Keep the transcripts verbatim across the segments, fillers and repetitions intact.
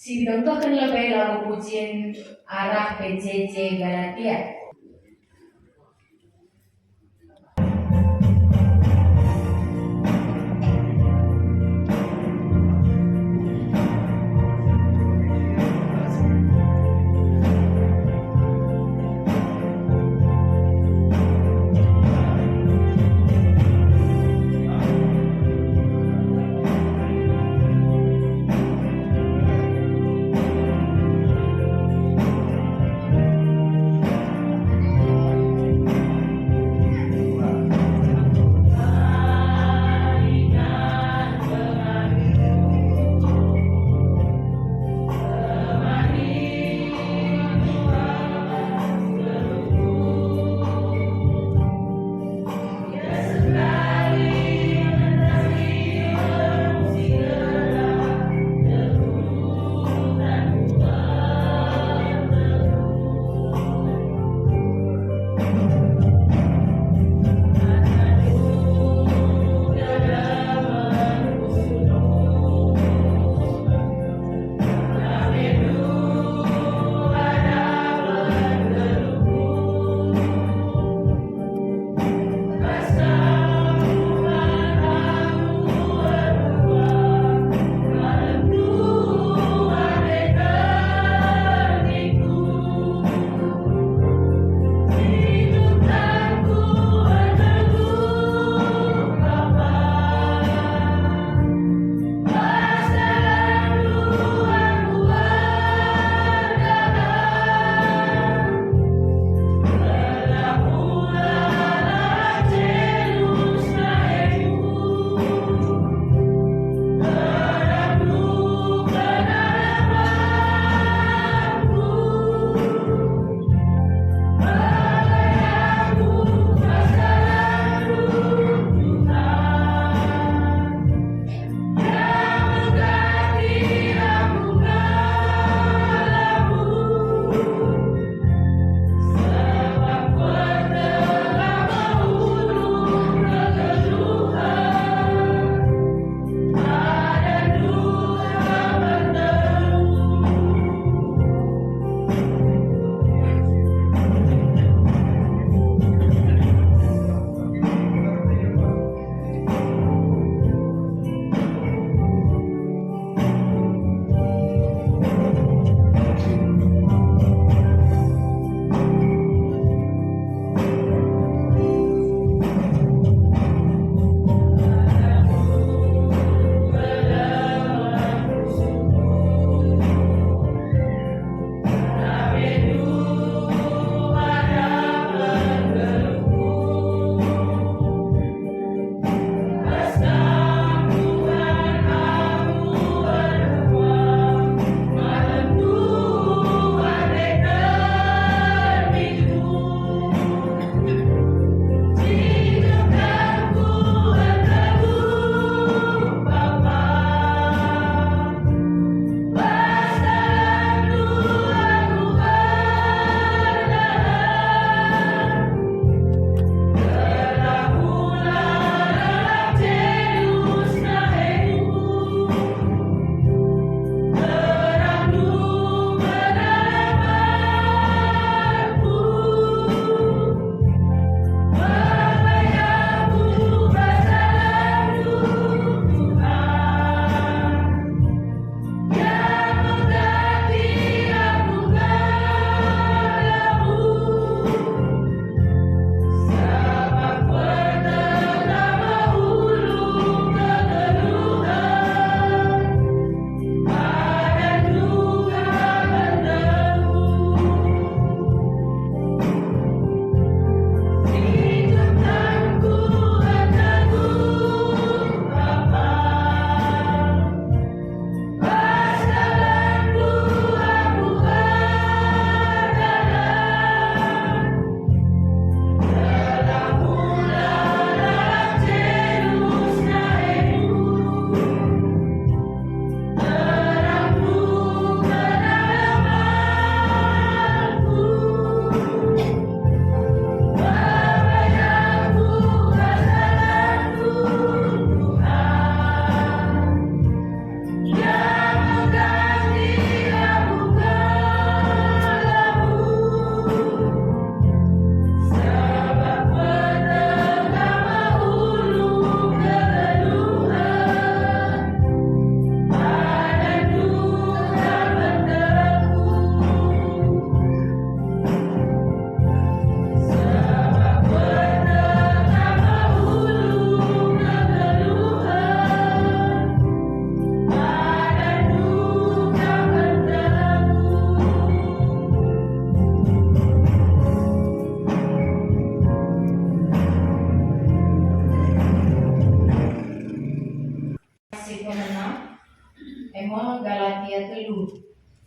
Sidongtohken lebe lagu pujin arah P J J Galatia.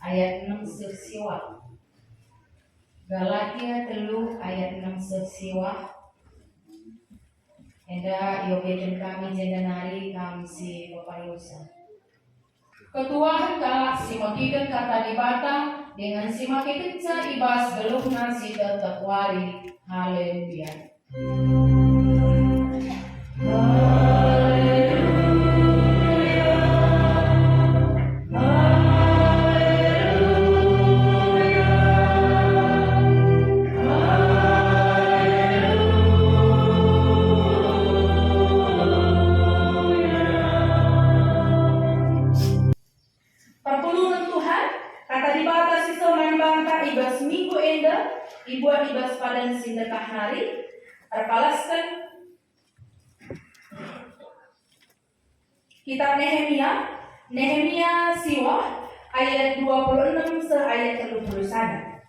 ayat enem seh siwah. Galatia telu ayat enem seh siwah. Enda iogeken kami jenda nari kam si pepayosa. Ketuahen kalak si megiken kata Dibata, dingen si makekenca i bas geluhna si tep-tep wari. Haleluya. Perpulungen Tuhan, kata Dibata si seh man banta i bas minggu enda, ibuat i bas padan si ndekah nari, erpalasken Kitab Nehemia, Nehemia siwah ayat dua puluh enem seh ayat telu puluh sada.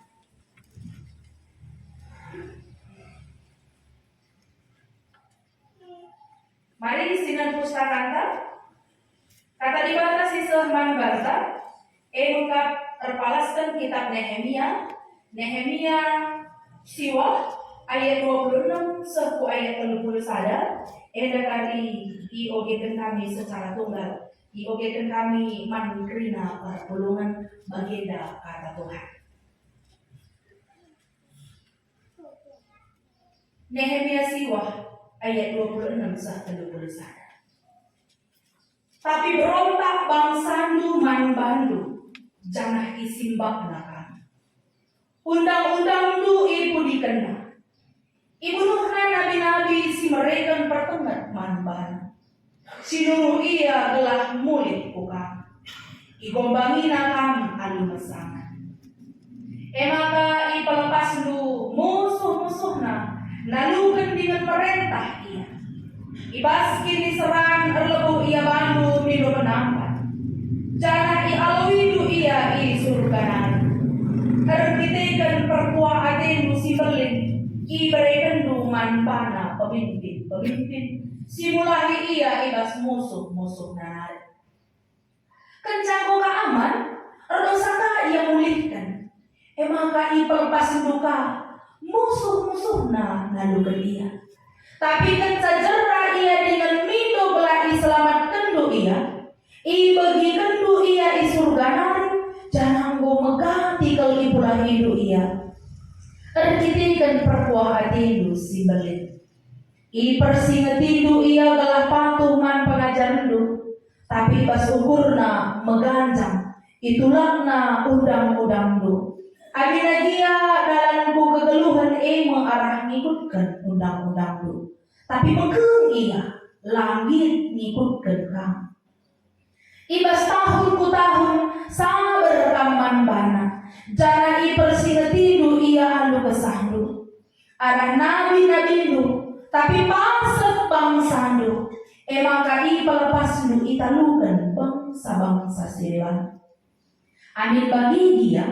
Mari sinen pustakanta. Kata Dibata si seh man banta, e mekap erpalasken kitab Nehemia, Nehemia siwah ayat dua puluh enem seh ku ayat telu puluh sada, enda kari iogeken kami secara tunggal, iogeken kami man kerina perpulungen bagenda kata Tuhan. Nehemia siwah ayat dua puluh enem seh telu puluh sada. Tapi berontak bangsandu man bandu, janah isimbakna kam. Undang-undangndu ipudikenna. Ibunuhna nabi-nabi si mereken pertenget man bana. Si nuruh ia gelah mulih ku kam. Igombangina kam alu mesangat. E maka ipelepasndu musuh-musuhna, naluken dingen merentah ia. I bas kiniseran erlebuh ia bandu mindo penampat, janah ialoindu ia i Surga nari. Erkiteken perkuah atendu si mbelin, iberekenndu man bana pemimpin-pemimpin si mulahi ia i bas musuh-musuhna nari. Kenca enggo ka aman, erdosa ka ia mulihken. E maka ipelepasndu ka musuh-musuhna naluken ia. Tapi kenca jera ia dingen mindo gelah iselamatkendu ia, ibegikenndu ia i Surga nari, janah enggo megati kal ipulahindu ia. Erkiteken perkuah atendu si mbelin. Ipersingetindu ia gelah patuh man pengajarenndu, tapi bas ukurna meganjang, itulakna undang-undangndu. Aminna gia dalanku kegeluhen e me arah ngikutken undang-undangndu, tapi mekeng ia, la nggit ngikutken kam. I bas tahun ku tahun saber kam man bana, janah ipersingetindu ia alu kesahndu. Arah nabi-nabindu, tapi pasek bangsandu, e maka ipelepasndu italuken bangsa-bangsa si deban. Amin bagi gia,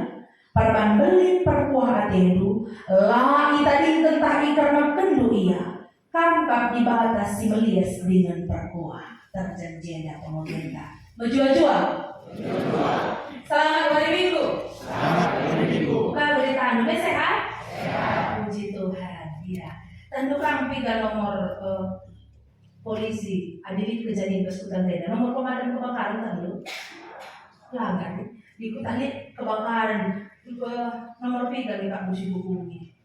perban mbelin perkuah atendu, la itadingken tah ikernepkenndu ia, kam kap Dibata si melias dingen perkuah. Terjanji enda pengogenta. Mejuah-juah. Selamat hari Minggu. Selamat hari Minggu. Buka beritandu, be sehat? Sehat. Puji Tuhan. Iya. Tentu kam piga nomor, eh, polisi, adi lit kejadian bas kuta enda. Nomor pemadam kebakaran tentu. Langgar. Di kuta lit kebakaran. Ke nomor piga nih, Pak, mesti hubungi?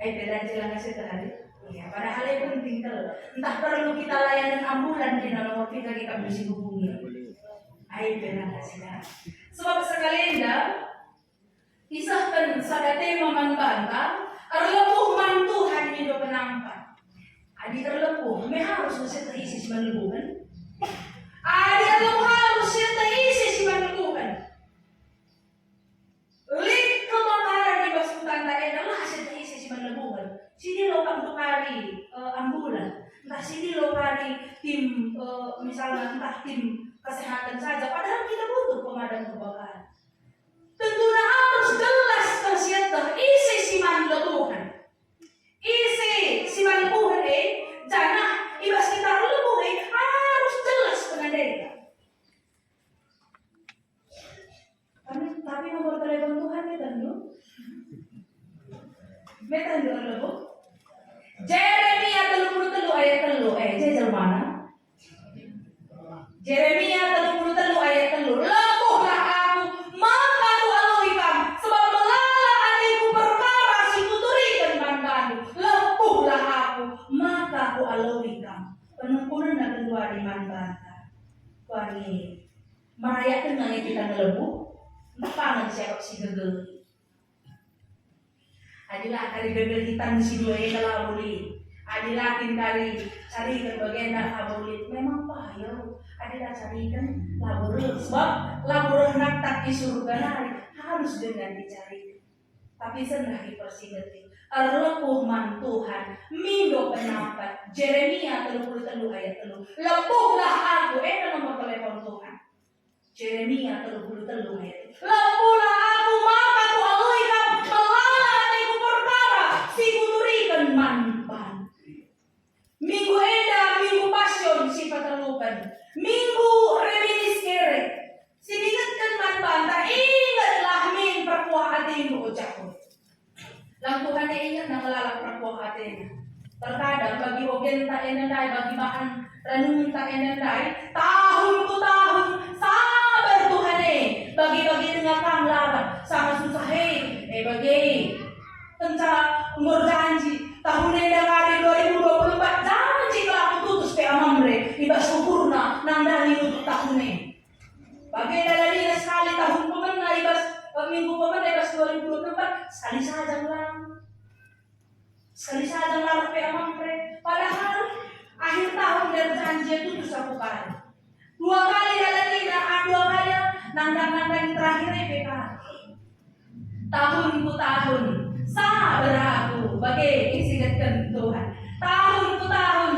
Ai pe la ngasih teh hari. Iya, padahal e penting kal. Ntah perlu kita layanen ambulan, kita nomor kita, kita mesti hubungi. Ai pe la ngasih dah. Sebab sekali enda, isehken sada tema man banta, erlebuh man Tuhan mindo penampat. Adi erlebuh, me harus mesti terisi si man lebuhen. Adi erlebuh harus mesti terisi si man lebuhen. Lit kebakaran i bas kutanta enda, la sieteh ise si man lebuhen. Sidilo kap ndukari, eh, ambulan. Ntah sidilo kari tim, eh, misalnya ntah tim kesehatan saja. Padahal kita butuh pemadam kebakaran. Tentuna arus jelas kal sieteh ise si man lebuhen. Ise si man lebuhen e, janah i bas kita lebuh e arus jelas penandena. Meta ndu erlebuh? Jeremia telu puluh telu ayat telu, eh, je jelmana. Jeremia telu puluh telu ayat telu, "Lepuhlah aku, maka kualoi kam, sebab melala ateku perkara si kuturiken man bandu. Lepuhlah aku, maka kualoi kam." Penungkunenna genduari man banta. Kuari, merayaken nge kita ngelebuh, empangen siakap si gegel. Adi la kari gegel hitan si dua enda labo lit. Adi la kin kari cariken bagenda labo lit. Memang payo. Adi la cariken labo reh. Sebab labo reh naktak i surga nari harus dengan dicariken. Tapi sendah ipersingeti. Erlepuh man Tuhan. Mindo penampat. Jeremia telu puluh telu ayat telu. "Lepuhlah aku." Enda nomor telepon Tuhan. Jeremia telu puluh telu ayat, "Lepuhlah aku, maka kualoi kam, melala ateku perkara si kuturiken man bandu." Minggu enda, Minggu Pasion si peteluken, Minggu Reminiscere, si ningetken man banta, "Ingetlah min perkuah atendu, o Jakob." Lang Tuhan e inget nang lalap perkuah atena. Terkadang bagi ogenta enda ndai, bagi bahan renungenta enda ndai, tahun ku tahun sabar Tuhan e, bagi-bagi denga kam lalap, sama susah e, e bage. Kenca enggo erjanji, tahun enda kari dua ribu dua puluh empat, janji kal aku tutus pe Amam re, i bas ukurna, nandangi nutuk tahun e. Bage dalanina sekali tahun pemena i bas, eh, minggu pemena i bas dua ribu dua puluh empat, sekali saja ngelarang. Sekali saja ngelarang pe Amam re. Padahal akhir tahun erjanji tutus aku kari. Dua kali dalanina, ah, dua kali, ah, nandang-nandang terakhir e pe kari. Tahun ku tahun, sabar aku, bage isingetken Tuhan. Tahun ku tahun,